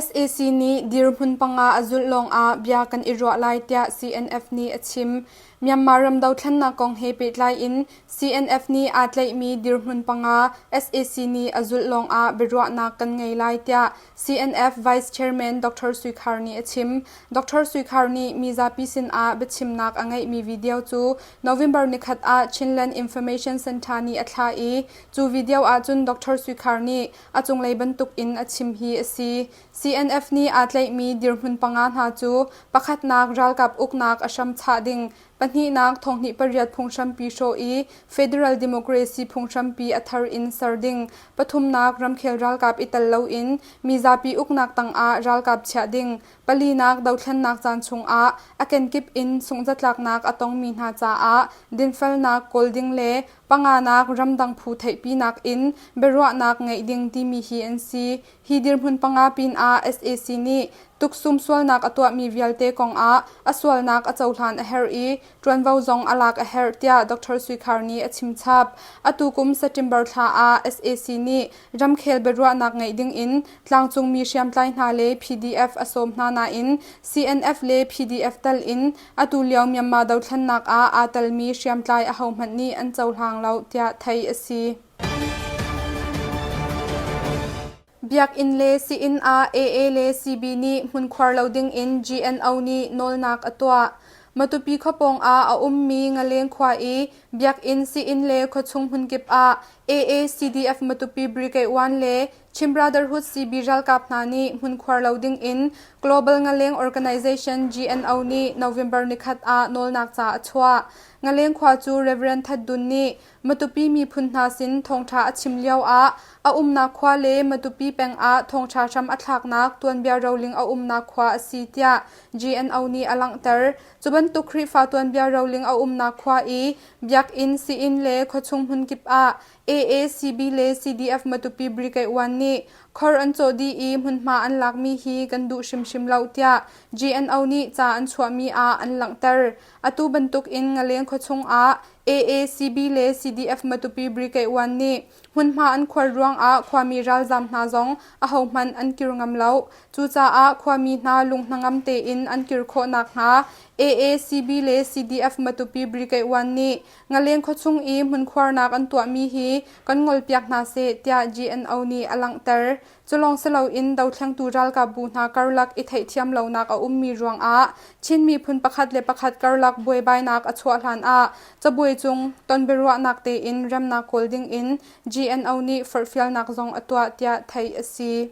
Sac nih dirhmun panga a zulh lawngah bia kan i ruah lai tiah CNF nih a chim. Myanmar ram dothlennak kong he pehtlai in CNF nih aa tlaihmi dirhmun panga sac nih a zulh lawngah biaruahnak kan ngei lai tiah CNF Vice Chairman Dr. Sui Khar nih a chim. Dr. Sui Khar nih mizapi sinah biachimnak a ngeihmi video cu November nikhat ah Chinland Information Center nih a thlah i cu video ahcun Dr. Sui Khar nih A cunglei bantuk in a chim hi a si. CNF nih aa tlaihmi dirhmun panga hna cu pakhatnak ralkap uknak a hram chah ding, pahnihnak thonghnih pariat phunghrampi hrawh i federal democracy phunghrampi a thar in ser ding, pathumnak ramkhel ralkap i tel loin mizapi uknak tangah ralkap chiah ding, palinak dothlennak caan chungah a kenkip in sunghzatlaknak a tongmi hna caah dinfelnak kawl ding le Panganak ramdang phu theihpinak in biaruahnak ngeih ding timi hi an si. Hi dirhmun panga pinah sac nih tuksum sualnak a tuahmi vialte kongah a sualnak a cohlan a herh i ṭuanvo zong a lak a herh tiah Dr. Sui Khar nih a chimchap. Atu kum September thla ah sac nih ramkhel biaruahnak ngeih ding in tlangcungmi hriamtlai hna le PDF a sawm hna nain CNF le PDF tal in Atu lio Myanmar dothlennak ah aa telmi hriamtlai ahohmanh nih an cohlang lo tiah theih a si. Biakinn le sii-inn ah AA le CB nih hmunkhuar lo ding in GNO nih nawlnak a tuah. Matupi khuapawng ah a ummi Ngaleng khua i biakinn, sii-inn le khuachung hmunkip ah AA, CDF Matupi Brigade 1 le Chin Brotherhood CB ralkap hna nih hmunkhuar lo ding in Global Ngaleng Organization GNO nih November nikhat ah nawlnak ca a chuah. Ngaleng khua cu Rev. That Dun nih Matupi miphun hna sin thawngṭha a chim lio ah a umnak khua le Matupi peng ah thawngṭha hram a thlaknak tuanbia roling a umnak khua a si tiah GNO nih a langhter. Cu bantuk Khrihfa tuanbia roling a umnak khua i biakinn, sii-inn le khuachung hmunkip ah AACB le CDF Matupi Brigade 1 nih khor an cawh dih i hmunhma an lakmi hi kan duh hrimhrim lo tiah GNO nih ca an chuahmi ah an langhter. Atu bantuk in Ngaleng khuachung ah AACB le CDF Matupi Brigade 1 nih hmunhma an khuar ruangah khuami ralzaam hna zong ahohmanh an kir ngam lo. Cucaah khuami hna lung hnangam tein an kir khawh nakhnga AACB le CDF Matupi Brigade 1 nih Ngaleng khuachung i hmunkhuarnak an tuahmi hi kan ngolpiak hna seh tiah GNO nih a langhter. Culawng si loin dothlengtu ralkapbu hna karlak i theihthiam lonak a ummi ruangah Chin miphun pakhat le pakhat karlak buaibainak a chuah hlan ah cabuai cung ton biaruahnak tein remnak kawl dingin GNO nih forhfialnak zong a tuah tiah theih a si.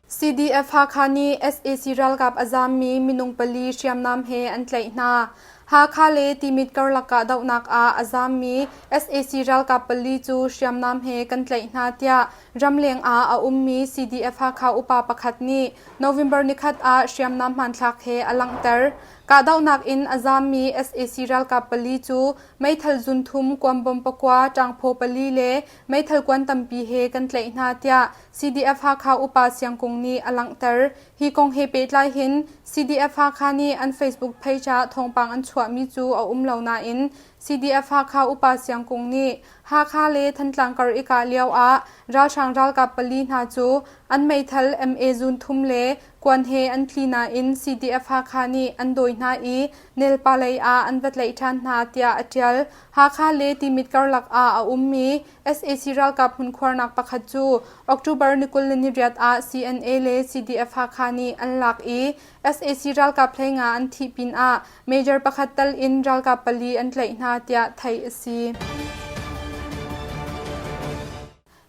CDF Hakha nih sac ralkap a zaammi minung pali hriamnam he an tlaih hna. Hakha le Timit karlak kahdohnak ah a zaammi sac ralkap pali cu hriamnam he kan tlaih hna tiah ramleng ah a ummi CDF Hakha upa pakhat nih November nikhat ah hriamnam hmanthlak he a langhter. Kahdohnak in a zaammi sac ralkap pali cu meithal zunthum, kuanbawm pakua, ṭangphaw pali le meithal kuan tampi he kan tlaih hna tiah CDF Hakha upa Siang Kung nih a langhter. Hi kong he pehtlai hin CDF Hakha nih an Facebook page ah thawngpang an chuahmi cu a um lo nain CDF Hakha upa Siang Kung nih Hakha le Thantlang kar i kah lio ah ralhrang ralkap pali hna cu an meithal MA zun thum le kuan he an tli nain CDF Hakha nih an dawi hna i Nelpa lei ah an va tlaih ṭhan hna tiah a ṭial. Hakha le Timit karlak ah a ummi sac ralkap hmunkhuarnak pakhat cu October ni 28 ah CNA le CDF Hakha nih an lak i sac ralkap 15 an thih pinah major pakhat tal in ralkap pali an tlaih hna tiah theih a si.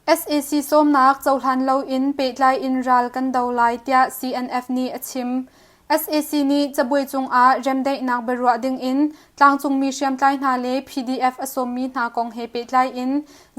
Sac sawmnak cohlan loin pehtlai in ral kan do lai tiah CNF nih a chim. Sac nih cabuai cungah remdaihnak biaruah dingin tlangcungmi hriamtlai hna le PDF a sawmmi hna kong he pehtlai in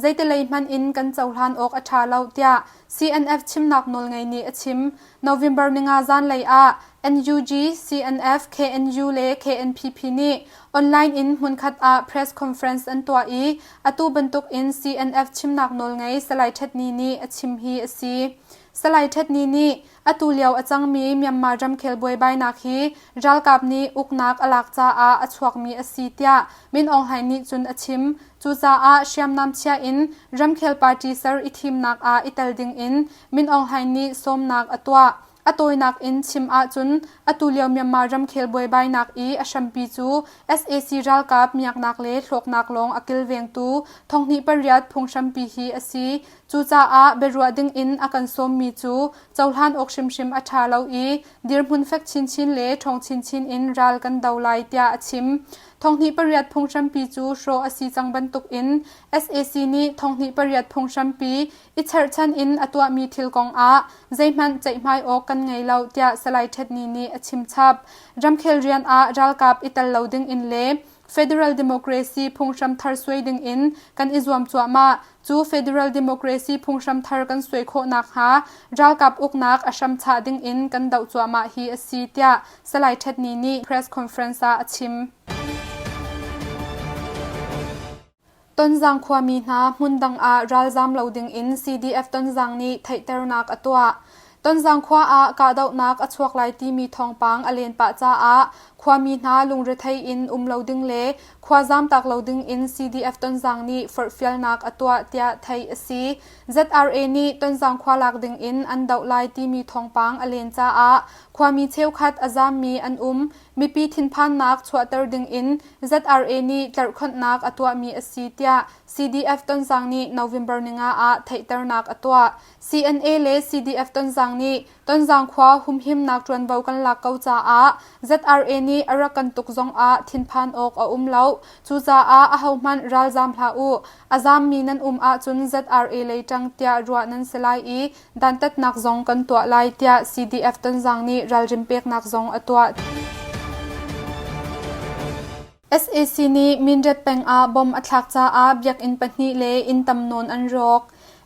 zeitilei hmanh in kan cohlan awk a ṭha lo tiah CNF chimnak nawlngei nih a chim. November ninga zanlei ah NUG, CNF, KNU le KNPP nih online in hmunkhat ah press conference an tuah i atu bantuk in CNF chimnak nawlngei Salai Ṭhetni nih a chim hi a si. Salai Htet Ni nih atu lio a cangmi Myanmar ramkhel buaibainak hi ralkap nih uknak a lak caah a chuakmi a si tiah Min Aung Hlaing nih cun a chim. Cucaah hriamnam chia in ramkhel party ser i thimnak ah i tel ding in Min Aung Hlaing nih sawmnak a tuah. A tawinak in chim ahcun atulio Myanmar ramkhel buaibainak i a hrampi cu sac ralkap miaknak le hlawknak lawng a kilvengtu thonghnih pariat phunghrampi hi a si. Cucaah biaruah dingin a kan sawmmi cu cohlan awk hrimhrim a ṭha lo i dirhmun fek chinchin le ṭhawng chinchin in ral kan do lai tiah a chim. Thonghnih pariat phunghrampi cu hrawh a si cang bantukin sac nih thonghnih pariat phunghrampi i cherhchan in a tuahmi thil kongah zeihmanh ceihmai awk kan ngei lo tiah Salai Htet Ni nih a chim chap. Ramkhel rian ah ralkap i tel lo ding in le Federal Democracy phunghram thar suai ding in kan i zuam cuahmah. Cu Federal Democracy phunghram thar kan suai khawh nakhnga ralkap uknak a hram chah ding in kan doh cuahmah hi a si tiah Salai Htet Ni nih press conference ah a chim. Tonzang khuami hna hmundang ah ralzaam lo dingin CDF Tonzang nih theihternak a tuah. Tonzang khua ah kahdohnak a chuak lai timi thawngpang a len pah caah khuami hna lungrethei in um lo ding le khua zaamtak lo dingin CDF Tonzang nih forhfialnak a tuah tiah theih a si. ZRA nih Tonzang khua lak dingin an doh lai timi thawngpang a len caah khuami cheukhat a zaammi an um. Mipi thinphannak chuahter dingin ZRA nih tlerhkhonhnak a tuahmi a si tiah CDF Tonzang nih November ninga ah theihternak a tuah. CNA le CDF Tonzang nih Tonzang khua humhimnak ṭuanvo kan lak ko caah ZRA nih a rak kan tuk zongah thinphan awk a um lo. Cucaah ahohmanh ralzaam hlah u. A zaammi nan um ahcun ZRA lei ṭang tiah ruah nan si lai i dantatnak zong kan tuah lai tiah CDF Tonzang nih ralrin peknak zong a tuah. SAC nih Mindat peng ah bom a thlak caah biakinn pahnih le inn tam nawn an rawk.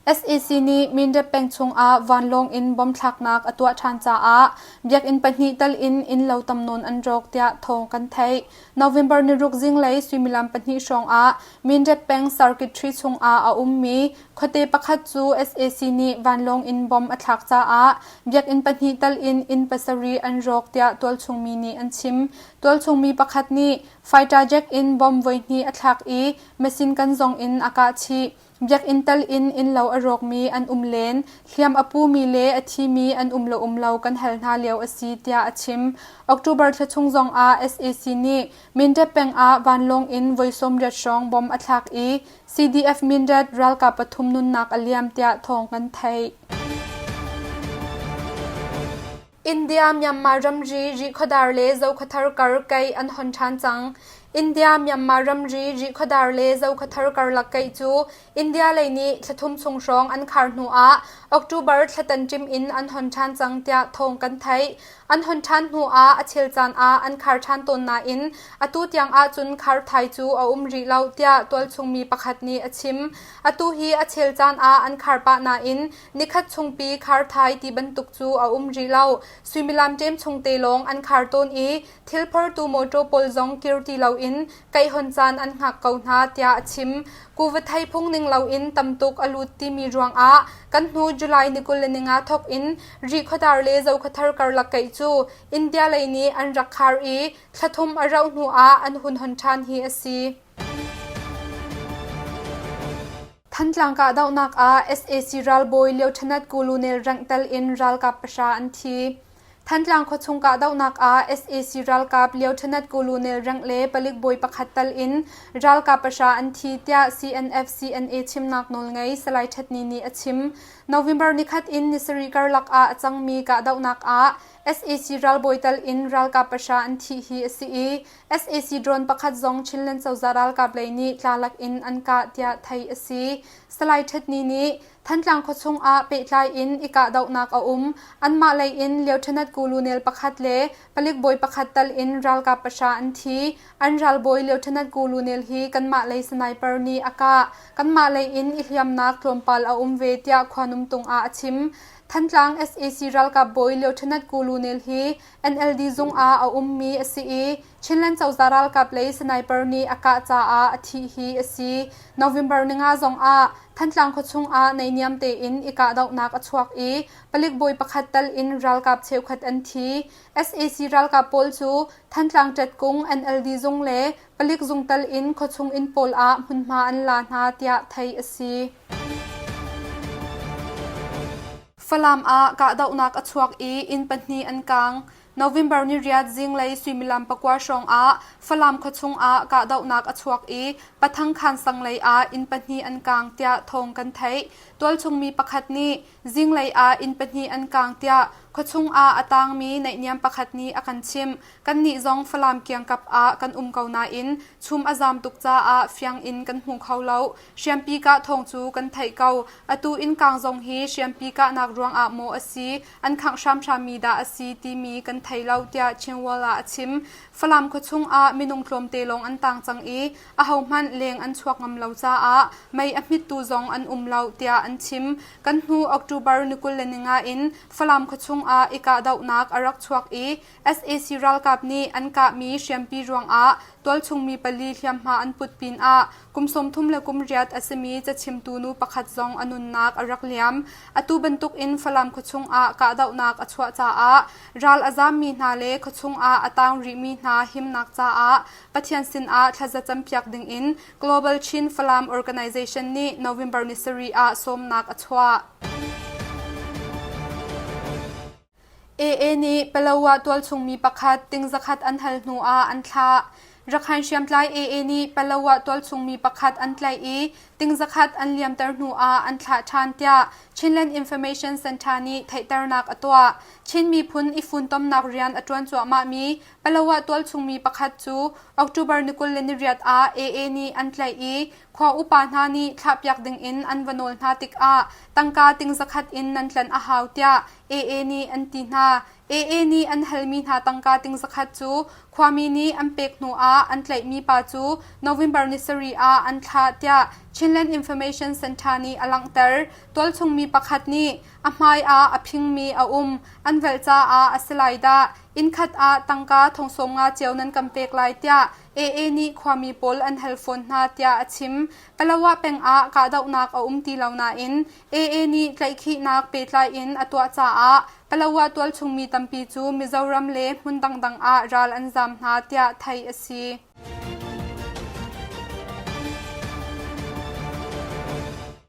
SAC nih Mindat peng chungah vanlawng in bom thlaknak a tuah ṭhan caah biakinn pahnih tal in innlo tam nawn an rawk tiah thawng kan theih. November niruk zinglei suimilam pahnih hrawng ah Mindat peng Circuit Tree chungah a ummi Khuate pakhat cu sac nih vanlawng in bomb a thlak caah biakinn pahnih tal in inn pasarih an rawk tiah tualchungmi nih an chim. Tualchungmi pakhat nih fighter jet in bomb voihnih a thlak i machine gun zong in a kah chih. Biakinn tal in innlo a rawkmi an um len, hliam a pumi le a thimi an um le um lo kan hal hna lio a si tiah a chim. October thla chung zongah sac nih Mindat peng ah vanlawng in voi 80 hrawng bomb a thlak i CDF Mindat ralkap pathum nunnak a liam tiah thawng kan theih. India Myanmar ramri Rihkhawdar le Zokhawthar kar keih an hon ṭhan cang. India Myanmar ramri Rihkhawdar le Zokhawthar karlak keih cu India lei nih thla thum chung hrawng an khar hnu ah October thla tanṭim in an hon ṭhan cang tiah thawng kan theih. An hon ṭhan hnu ah a chel caan ah an khar ṭhan tawn nain atu tiang ahcun khar thai cu a um rih lo tiah tualchungmi pakhat nih a chim. Atu hi a chel caan ah an khar pah nain nikhat chungpi khar thai ti bantuk cu a um rih lo. Suimilam ṭem chung te lawng an khar tawn i thil phortu mawṭaw pawl zong kir ti loin kaihhon caan an hngak ko hna tiah a chim. Kuva thei phung ning loin tamtuk a lut timi ruangah kan hnu July ni 25 thawk in Rihkhawdar le Zokhawthar karlak keih cu India lei nih an rak khar i thla thum a rauh hnu ah an hun hon ṭhan hi a si. Thantlang kahdohnak ah sac ralbawi Lieutenant Colonel rank tel in ralkap pahra an thi. Thantlang khuachung kahdohnak ah sac ralkap Lieutenant Colonel rank le palik bawi pakhat tal in ralkap pahra an thi tiah CNF-CNA chimnak nawlngei Salai Htet Ni nih a chim. November nikhat in ni sarih karlak ah a cangmi kahdohnak ah sac ralbawi tal in ralkap pahra an thih hi a si i sac drone pakhat zong Chinland cozah ralkap lei nih tlalak in an kah tiah theih a si. Salai Htet Ni nih Thantlang khuachung ah pehtlai in i kahdohnak a um. Anmah lei in Lieutenant Colonel pakhat le palik bawi pakhat tal in ralkap pahra an thi. An ralbawi Lieutenant Colonel hi kanmah lei sniper nih a kah. Kanmah lei in i hliamnak tlawmpal a um ve tiah khua numtung ah a chim. Thantlang sac ralkap bawi Lieutenant Colonel hi NLD zung ah a ummi a si i Chinland cozah ralkap lei sniper nih a kah caah a thih hi a si. November ninga zong ah Thantlang khuachung ah naihniam tein i kahdohnak a chuak i palik bawi pakhat tal in ralkap cheukhat an thi. Sac ralkap pawl cu Thantlang ṭetkung NLD zung le palik zung tal in khuachung inn pawl ah hmunhma an la hna tiah theih a si. Falam ah kahdohnak a chuak i inn pahnih an kaang. November ni riat zinglei suimilam pakua hrawng ah Falam khuachung ah kahdohnak a chuak i Pathang Khan sang lei ah inn pahnih an kaang tiah thawng kan theih. Tualchung mi pakhat nih zinglei ah inn pahnih an kaang tiah khuachung ah a taangmi naihniam pakhat nih a kan chimh. Kannih zong Falam kiangkap ah kan um ko nain chum a zaam tuk caah fiang in kan hmu kho lo. Hriampi kah thawng cu kan theih ko. Atu inn kaang zong hi hriampi kahnak ruangah maw a si, an khangh hramhrammi dah a si timi kan thei lo tiah Chinworld ah a chim. Falam khuachung ah minung tlawmte lawng an tang cang i ahohmanh leng an chuak ngam lo caah mei a hmittu zong an um lo tiah an chim. Kan hnu October ni 25 in Falam khuachung ah i kahdohnak a rak chuak i Sac ralkap nih an kahmi hriampi ruangah tualchung mi pali hliamhma an put pinah kum 30 le kum riat a simi cachimtu nu pakhat zong a nunnak a rak liam. Atu bantuk in Falam khuachung ah kahdohnak a chuah caah ral a zaammi hna le khuachung ah a taang rihmi hna himnak caah Pathian sinah thlaza campiak dingin Global Chin Falam Organization nih November ni sarih ah sawmnak a chuah. AA nih Palawa tualchung mi pakhat ting zakhat an hal hnu ah an thlah. Rakhine hriamtlai AA nih Palawa tualchung mi pakhat an tlaih i ting zakhat an liamter hnu ah an thlah ṭhan tiah Chinland Information Center nih theihternak a tuah. Chin miphun i funtomnak rian a ṭuan cuahmahmi Palawa tualchung mi pakhat cu October ni 28 ah AA nih an tlaih i Khua upa hna nih thlahpiak dingin an va nawl hna tikah tangka ting zakhat in nan tlanh a hau tiah AA nih an ti hna. AA nih an halmi hna tangka ting zakhat cu khuami nih an pek hnuah an tlaihmi pa cu November ni sarih ah an thlah tiah Chinland Information Center nih a langhter. Tualchung mi pakhat nih a hmai ah a phingmi a um. An velh caah a si lai dah. Innkhat ah tangka thong sawm nga cio nan kan pek lai tiah AA nih khuami pawl an hal fawn hna tiah a chim. Palawa peng ah kahdohnak a um ti lo nain AA nih tlaihkhihnak pehtlai in a tuah caah Palawa tualchung mi tampi cu Mizoram le hmun dangdang ah ral an zaam hna tiah theih a si.